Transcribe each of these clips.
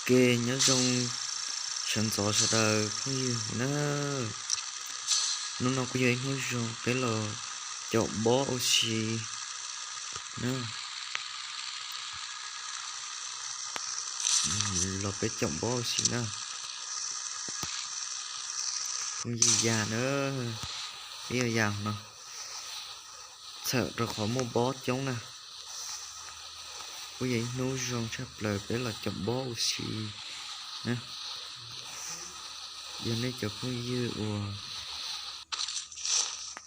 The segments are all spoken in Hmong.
Ok, nyob zoo sawv ntxov sawv daws phooj ywg na. Hnub no kuj yog ib hnub zoo peb los caum boss ua si na. Los peb caum boss ua si na. Phooj ywg yam na, peb yog yam no, txhawm rau qhov muaj boss coob na. Kuj yog ib hnub zoo tshaj plaws peb los caum boss ua si na. Yog nej cov phooj ywg uas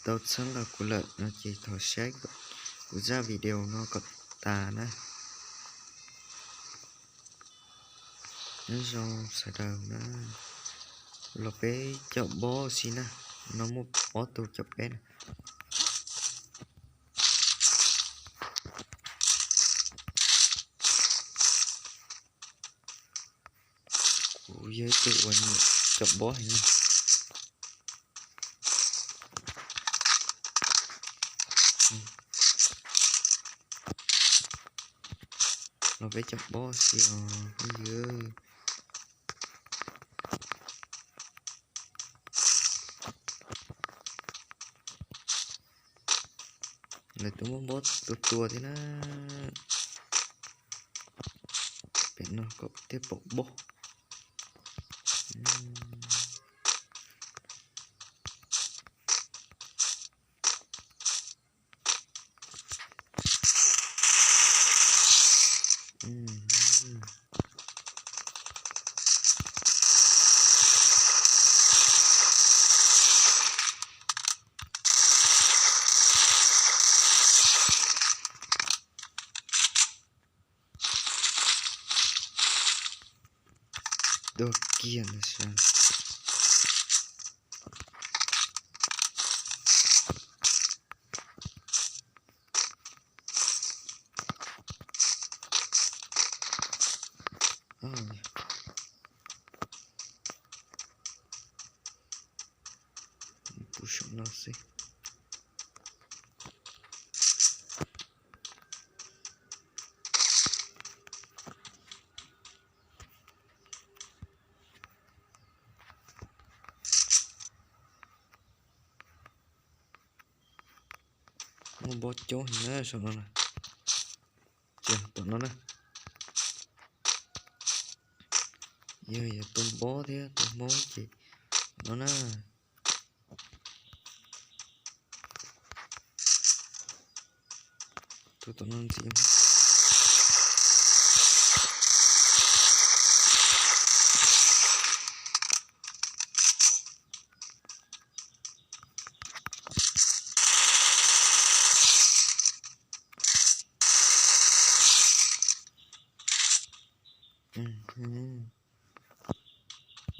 tau txhawb nqa kuv lawm no ces thov saib kuv zaj video no kom tas na. Nyob zoo sawv daws na, los peb caum boss ua si na, no muaj ob tug caum peb na. Kuv yog ib tug uas nyiam caum boss heev na. Los peb caum boss ua si os phooj ywg. Lawv twb muab boss tua tua thiab na. Pem no kom thiaj pom boss. Dua kiag ntawd sav. Pub saum no xwb. Muaj boss coob heev na saum no na. Ces tom no na. Yog yuav tua boss thiab tua hmoob ces tom no na. Tus tom no ntxiv.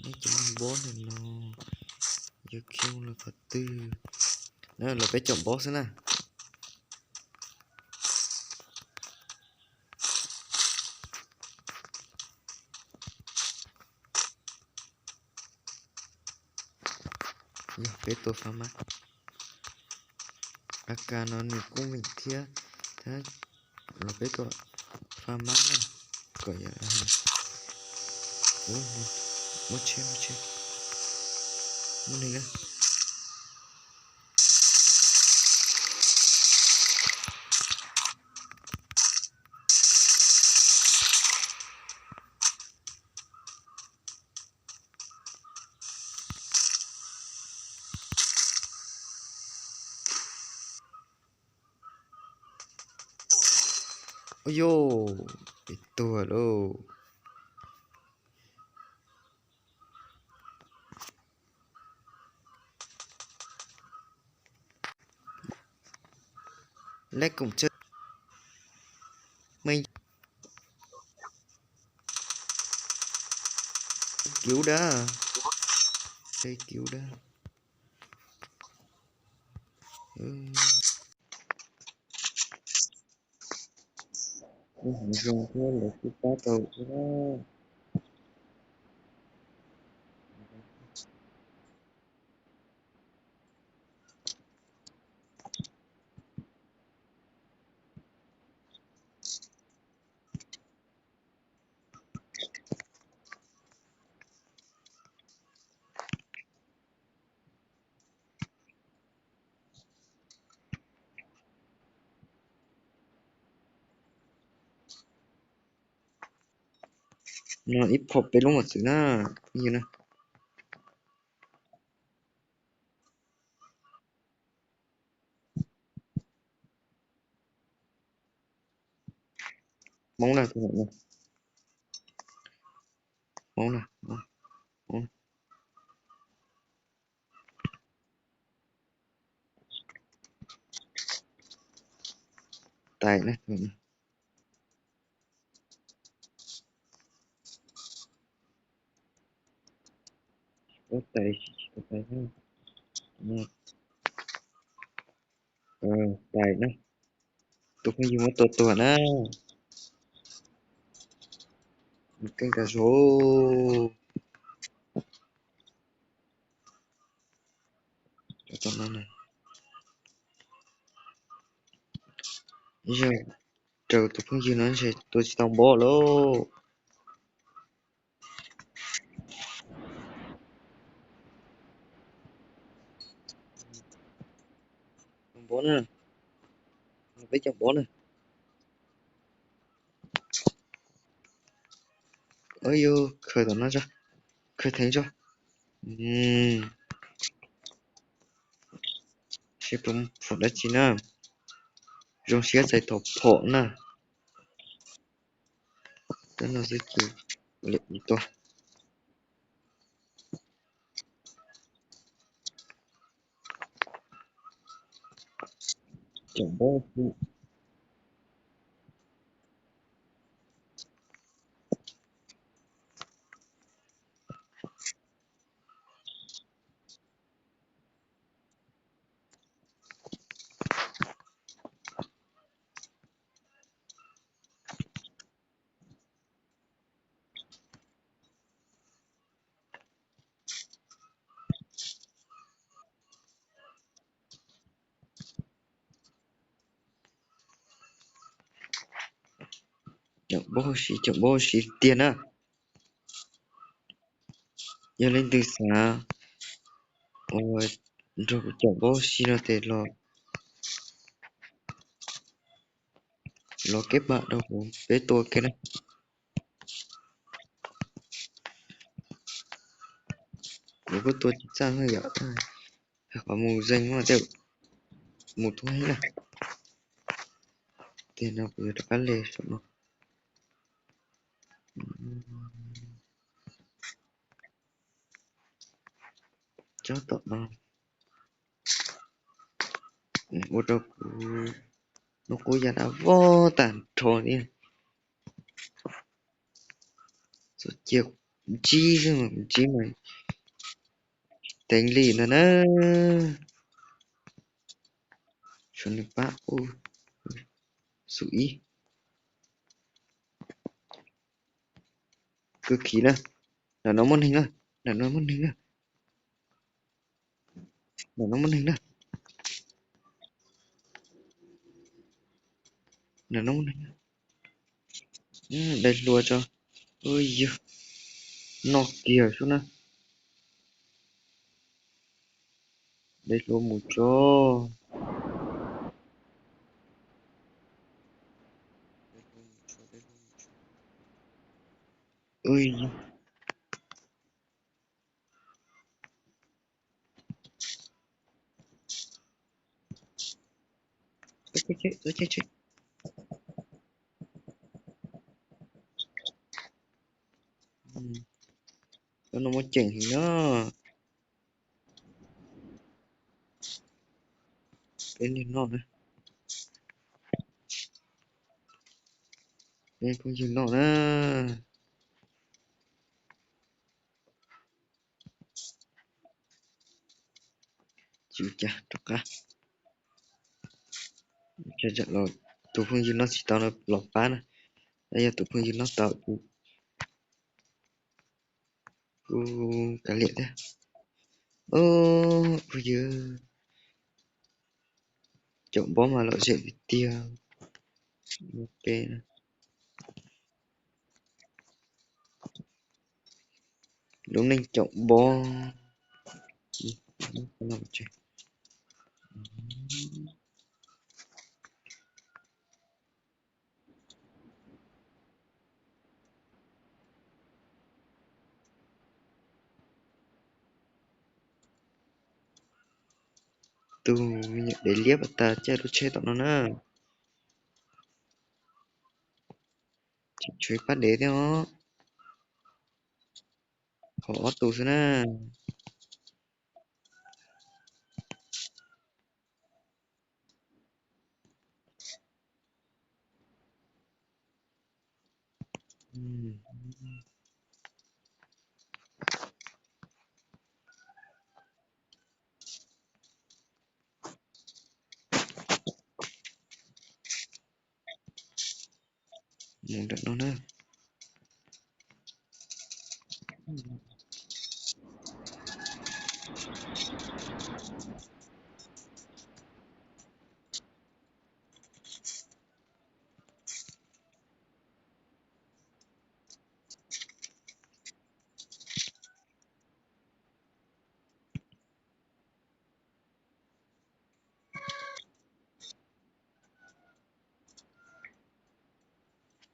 Ib cov boss ntawm no yuav khiu los qhov twg? Lawv peb caum boss xwb na. Yog peb tua fab mab. A kas no nws kuj vim thiab, thiab los peb tua fab mab na, kom yog, muab tsheb, muab tsheb, muab neeg na. Ua yus, peb tuag lauj. Leb koom tsawg me. Kiv dab, kiv dab. Zoo thiab lawv kuj pab tau thiab. No ib phom peb lub mos txwv na, phooj ywg na. Hmoob na, tus no na. Hmoob na. Tais na. Tais, tais na. Tus phooj ywg muab tua tuag na. Keej tas zog. Yog raws tus phooj ywg no ntshe tua tsis tau npob lauj. Npob na, peb cov npob na. Yus khaws tom no tso, khaws theev tso. Seb puas muaj phom dab tsi na. Zoo siab txais tau phom na. Tab no xwb ces liam ib tuaj. Cov npob Cov npob huv si, cov npob huv si tiag na. Yog leej twg xav ua nrog kuv cov npob huv si no ces los, los keb npam rau kuv peb tua kiag na. Kuv kuj tua tsis txaj na yom, hais qhov mus zeeg no tej mus thoob heeb na. Tiam no kuv yuav rov qab li saum no. Tsob tom no ua rau kuv hnub qub ya dab vog tag nrho li. Txom cia ntsib xwb mas ntsib mas teev li ntag na. Tshuav nws pab kuj xum ib. Kwv khiv na. Nram no muaj neeg na. Nram no muaj neeg na. Nram no muaj neeg na. Nram no muaj neeg na. Dai hlua tso. Ua yog noj kiag sub na. Dai hlua mus tso. Cov no muaj ceem heev na. Peb niag noj na. Peb phooj ywg noj na. Tsis ua cas, rov qab. Tus phooj ywg noj tsis tau no los pab na. Yog tus phooj ywg noj tau ces kuj kav liam thiab. Phooj ywg, caum npob mas lom zem tiag tiag. Lub neej caum npob. Tus me nyuam dev liab pas tas caij lub tsheb tom no na. Tseem tshuav ib pab dev thiab os. Ho ob tus xwb na. Mus nram no na.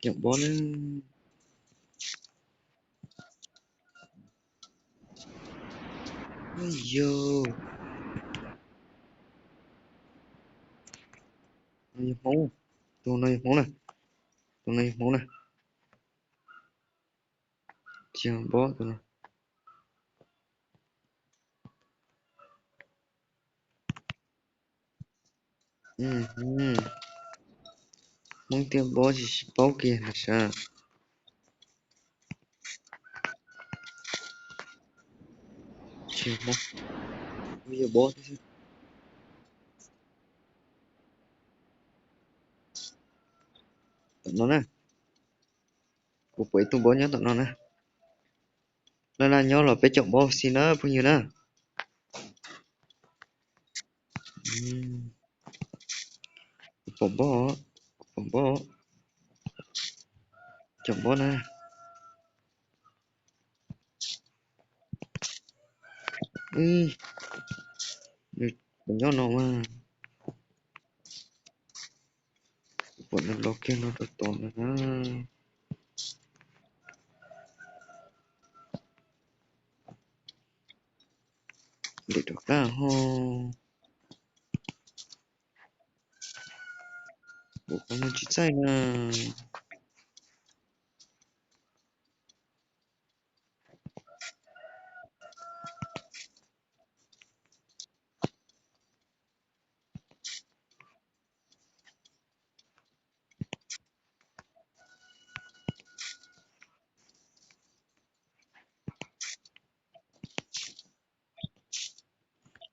Cov npob ne. Yog, no yog Hmoob, tus no yog Hmoob na, tus no yog Hmoob na. Tsis yog npob tus no. Hmoob thiab npob tsis sib paub kiag na sav. Tsis yog npob, yog npob thiab. Tom no na, kuv pom ib tug npob nyob tom no na. Laj laj nyob los peb caum npob xwb na phooj ywg na. Kuv pom npob, kuv pom npob, caum npob na. Nws nyob no mas. Kuv pom nws los kiag no rau tom no na. Ntim rov qab ho. Ua qhov muag tsis txaij na.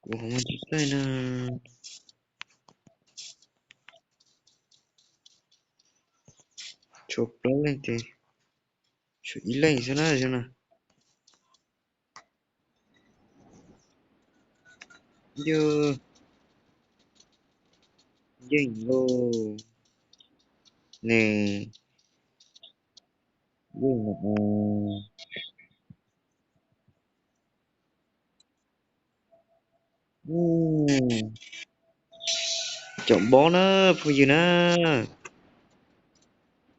Ua qhov muag tsis txaij na. Tshuav plaub leej ces tshuav ib leej xwb na zoo na. Yog yeej lauj ne, yeej no. Caum npob na phooj ywg na.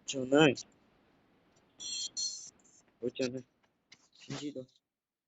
Tsaug na. Ua tsaug na. Sib ntsib dua.